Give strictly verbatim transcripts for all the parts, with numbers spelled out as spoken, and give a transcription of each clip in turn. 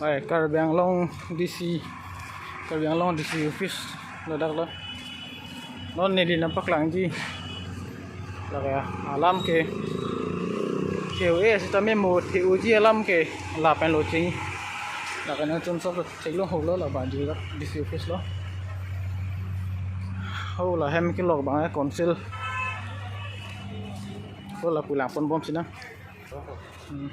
Hai, Karbi Anglong D C, Karbi Anglong D C office ladak lo. Non neli nangpaklangji. Lake alam ke, ke-o-e sitame mo the-oji alam ke lapen lo chini. Lake nangchun sok theklong holo, labangji dak D C office lo. Ho, la hem kelok abang e council. Ho, lapu langponbom sinang. Hmm.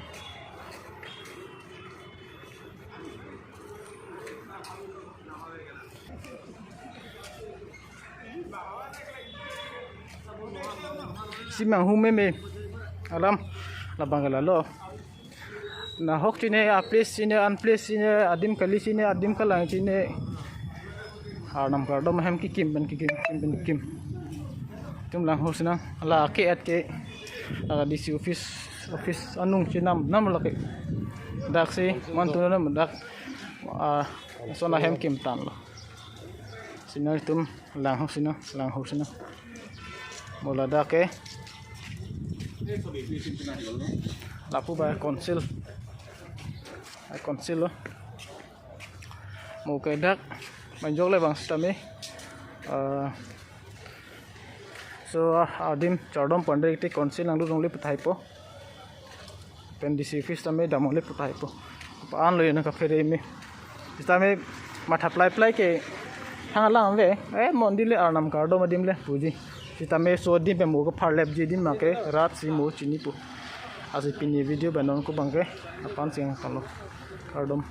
Si manghu meme alam labang ke lalo. Nahok chini, a-place chini, an-place chini, adim kali chini, adim kalang chini. Arnam kardom ahem kekim pen kekim, kekim pen kekim. Itum langhu sinang, la ke-et ke, la D C office, office anung chenam, nam lake. Dak si, man tu nam dak, ah, lason ahem kimtang lo. Sinang itum langhu sinang, langhu sinang. Mo ladak ke. Lapu abang council. Ai council lo. Mo ke dak, manjok le bang sitame. Ah, so, ah, adim chardom pandre te council nangdun longle pu tahai po. Pen D C office tame dam longle pu tahai po. Ko-an lo yena kaphere me. Sitame matha plai plai ke thang alam ave. Eh, mondir le arnam kardom adim le puji. Sitame so adim pen mo kepharlepji adim abang ke rat si mo chinipo. Lasi pini video abang non ko abang ke la-an si nangthanlo. Kardom.